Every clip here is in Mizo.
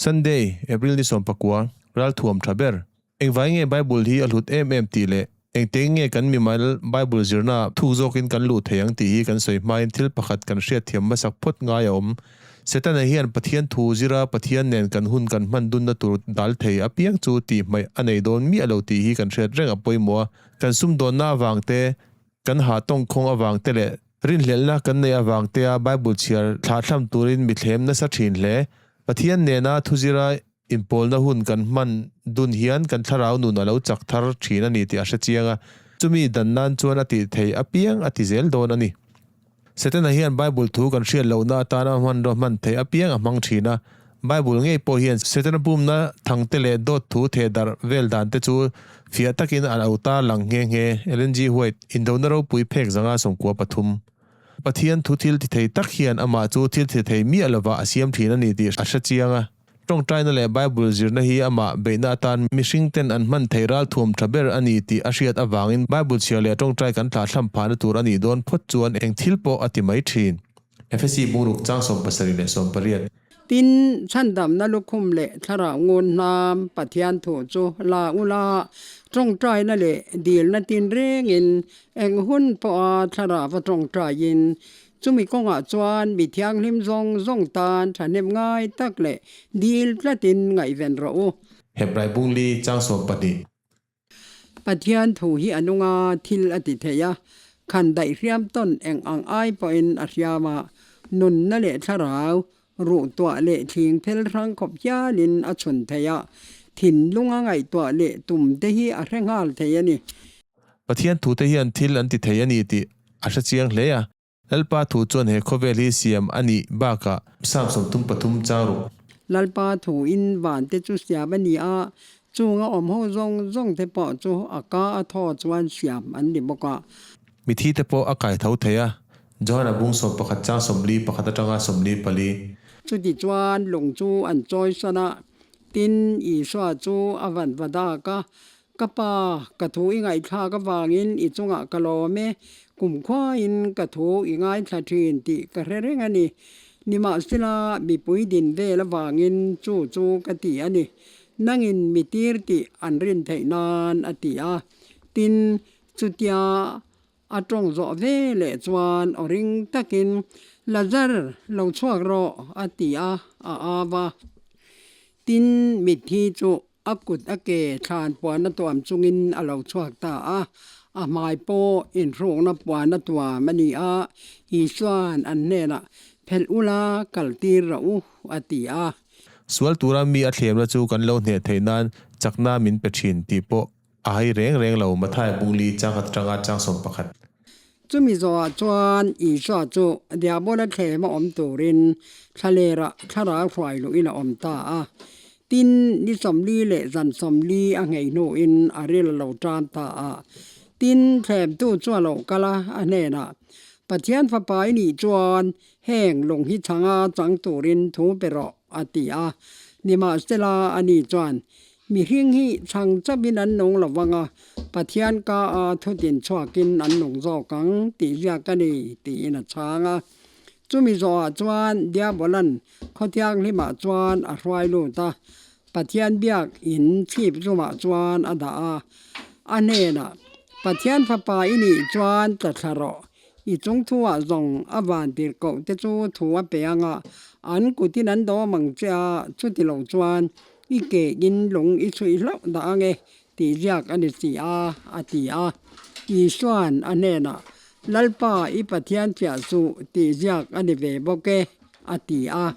Sunday, April ni 19, Ralthuam tha ber. Engvai nge Bible hi a hlut em em tih leh engteng nge kan mimal Bible zirna thuk zawkin kan luh thei ang tih hi kan sawi hmain thil pakhat kan hriatthiam hmasak phawt ngai a awm. Setana hian Pathian thu zira Pathian nen kan hun kan hman dunna tur dal thei apiang chu tih hmaih a nei dawn miah lo tih hi kan hriat reng a pawimawh a. Kan sumdawnna avang te, kan ha tawngkhawng avang te leh rinhlelhna kan neih avang tea Bible chhiar thlahthlam turin mi thlem nasa thin hle. Pathian nena thu zira Inpawlna hun kan hman dun hian kan thlarau nun a lo chak thar thin a ni tih a hre chiang a, chumi dan nan chuan a tih theih apiang a ti zel dawn a ni. Setana hian Bible thu kan hriat lohna atana hmanraw hman theih apiang a hmang thin a, Bible ngei pawh hian Setana pumna thangte leh dawt thu theh darh vel dan te chu fiah takin a lo tar lang nghe nghe, Ellen G. White, Indona ropui phek zanga 93. Pathian thu thil ti thei tak hian amah chu thil ti thei miah lovah a siam thin a ni tih a hre chiang a. Tawngtaina leh Bible zirna hi amah beihna atan mihring ten an hman theih ralthuam tha ber a ni tih a hriat avangin Bible chhiar leh tawngtai kan thlahthlam phahna tur a nih dawn phawt chuan eng thil pawh a ti mai thin. Efesi bungruk chang 78. Tin, chhandamna lukhum leh thlarau ngun hnam Pathian thu chu la ula, tawngtaina leh dilna tinrengin eng hun pawha thlarauva tawngtaiin Chumi kawngah chuan mi thianghlim zawng zawng tan thahnem ngai tak leh dil tlatin ngaihven rawh u. Hebrai bungli chang 12. Pathian thu hi a nunga thil a ti thei a, khan daih hriam tawn eng ang ai pawhin a hriam a, nunna leh thlarau, ruh tuah leh thling phel hrang khawp hialin a chhun thei a, thinlunga ngaihtuah leh tum te hi a hre nghal thei a ni. Pathian thute hian thil an ti thei a ni tih a hre chiang hle a. Lalpa thu chuan he khawvel hi siam a nih bakah. Psalm 33 chang ruk. Lalpa thuin vante chu siam a ni a, chunga awm ho zawng zawng te pawh chu a ka a thaw chuan siam an ni bawk a. Mithi te pawh a kai tho thei a, Johana bung 11 chang 41 atanga 44. Chutichuan lung chu an chawi san a, tin Isua chu a van va dak a, Ka pa, ka thu i ngaihthlak avangin i chungah ka lawm e, kumkhuain ka thu i ngaithla thin tih ka hre reng a ni. Nimahsela, mipui din vel avangin chu chu ka ti a ni. Nangin mi tir tih an rin theih nan a ti a. Tin, chutia a tawng zawh ve leh chuan aw ring takin, Lazar, lo chhuak rawh, a ti a, a au a. Tin, mitthi chu A kut a ke thlan puan a tuam chungin a lo chhuak ta a, a hmai pawh inhrukna puan a tuam a ni a, Isua'n an hnenah, Phelh ula, kal tir rawh u, a ti a. Sual tura mi a thlemna chu kan lo hneh theih nan chakna min pe thin tih pawh a hai reng reng lo, Matthai bungli chang khat atanga chang 11. Chumi zawhah chuan Isua chu Diabola thlem a awm turin thlalerah thlarau hruai luhin a awm ta a. Tin, ni 40 leh zan 40 a nghei hnuin a ril a lo tan ta a. Tin, thlemtu chu a lo kal a, a hnenah, Pathian Fapa i nih chuan heng lung hi chhanga chang turin thu pe rawh, a ti a. Nimahsela, ani chuan, Mihring hi chhang chauhin an nung lo vang a, Pathian ka a thutin chhuakin an nung zawk ang tih ziak a ni, tiin a chhang a. Chumi zawhah chuan Diabolan khaw thianghlimah chuan a hruai lut a, Pathian biak in chhip zumah chuan a dah a. A hnenah, Pathian Fapa i nih chuan tla thla rawh, i chungthuah zawng a van tirhkoh te chu thu a pe ang a, an kutin an dawm ang che a, chuti lo chuan I ke in lung i chhuih hlauh dah ang e, tih ziak a ni si a, a ti a. Isua'n a hnenah, Lalpa, i Pathian chiah suh, tih ziak a ni ve bawk e, a ti a.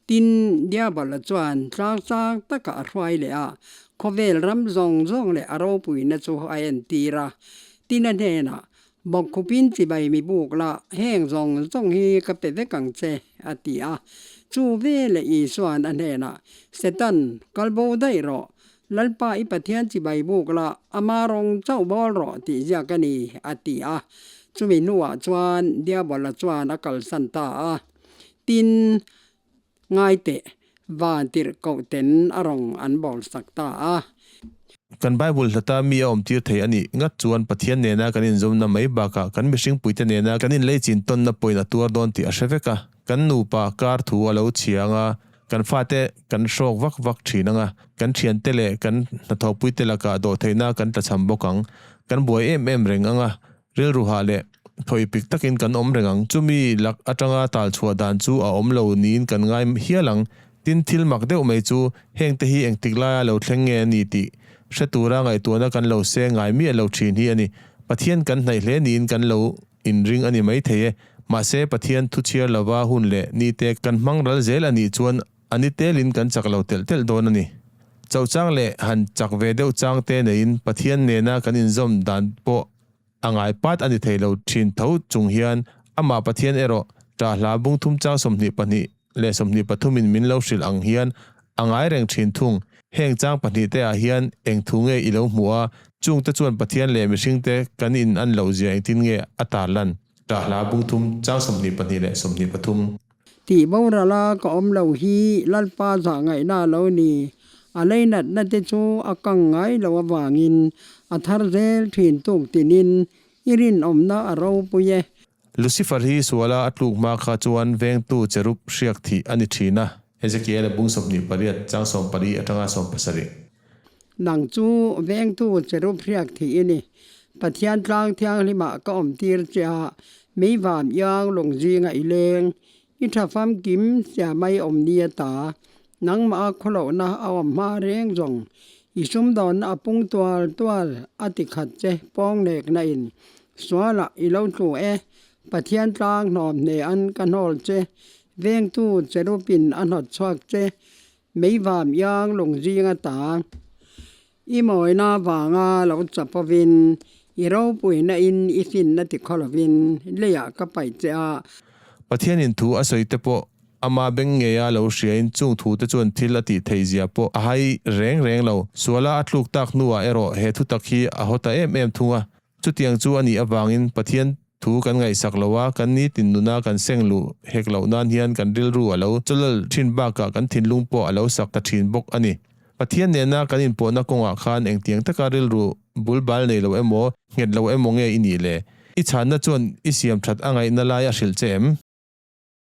Tin, Diabola chuan tlang sang takah a hruai leh a, khawvel ram zawng zawng leh a ropuina chu a entir a. Tin a hnenah, Bawkkhupin chibai mi buk la, heng zawng zawng hi ka pe vek ang che, a ti a. Chu veleh Isua'n a hnenah, Setan, kal bo daih rawh. Lalpa i Pathian chibai buk la, ama rawng chauh bawl rawh tih ziak a ni, a ti a. Chumi hnuah chuan Diabola chuan a kalsan ta a. Tin, Ngaiteh, van tirhkoh ten a rawng an bawl sak ta a. Kan Bible hlata mi a awmtir thei a nih ngat chuan Pathian nena kan inzawmna mai bakah kan mihring puite nena kan inleichin tawnna pawhin a tuar dawn tih a hre vek a. Kan nupa kar thu a lo chhiang a. Kan fate kan hrawk vak vak thin ang a, kan thiante leh kan hnathawhpuite lakah dawhtheihna kan tlachham bawk ang. Kan buai em em reng ang a, rilru hah leh thawi pik takin kan awm reng ang. Chumi lak atanga tal chhuah dan chu a awm lo niin kan ngai hial ang. Tin, thil mak deuh mai chu hengte hi engtik laia lo thleng nge a ni tih hre tura ngaihtuahna kan lo se ngai miah lo thin hi a ni. Pathian kan hnaih hle niin kan lo inring a ni maithei e. Mahse, Pathian thu chhiar lova hun leh nite kan hmang ral zel a nih chuan a ni telin kan chak lo telh telh dawn a ni. Chauh chang leh han chak ve deuh chang te neiin Pathian nena kan inzawm dan pawh a ngai pat a ni thei lo thin tho chung hian amah Pathian erawh ṭah hla bung thum chang 22 leh 23 in min lo hrilh ang hian a ngai reng thin thung. Heng chang pahnih te ah hian eng thu nge i lo hmuh a, chung te chuan Pathian leh mihring te kan in an loh zia engtin nge a tar lan? Ṭah hla bung thum chang 22 leh 23. Tih borala ka awm lo hi Lalpa zah ngaihna a lo ni. A leinatna te chu a kang ngai lo avangin a thar zel thin tuk tinin i rinawmna a ropui e. Lucifer hi suala a tluk hma kha chuan vengtu cherub hriak thih a ni thin a. Ezekiel-a bung 28 chang 14 atanga 17. Nang chu vengtu cherub hriak thih i ni. Pathian tlang thianghlimah ka awm tir che a, mei van iang lawng zinga i leng. I tha famkim sia mai awm ni a ta. Nangmah a khawlohna a awm hma reng zawng. I sumdawnna a pung tual tual a ti khat che pawng nekna in. Sualah i lo tlu e. Pathian tlang hnawm hne an ka hnawl che. Vengtu cherupin a hnawt chhuak che. Mei vam iang lung zinga ta. I mawina vanga lo chap ovin, i ropuina in i finna ti khaw lovin leiah ka paih che a. Pathianin thu a sawi te pawh ama beng ngeia lo hriain chung thu te chuan thil a tih theih zia pawh a hai reng reng lo. Suala a tluk tak hnuah erawh he thu tak hi a haw ta em em thung a. Chutiang chu a nih avangin Pathian thu kan ngaihsak lo a, kan nitin nuna kan seng luh hek loh nan hian kan rilru a lo chawlal thin bakah kan thinlung pawh a lo sak ta thin bawk a ni. Pathian nena kan inpawhna kawngah khan engtiang taka rilru bul bal nei lo emaw, nghet lo emaw nge i nih le? I chhanna chuan i siam that a ngaihna lai a hrilh che em?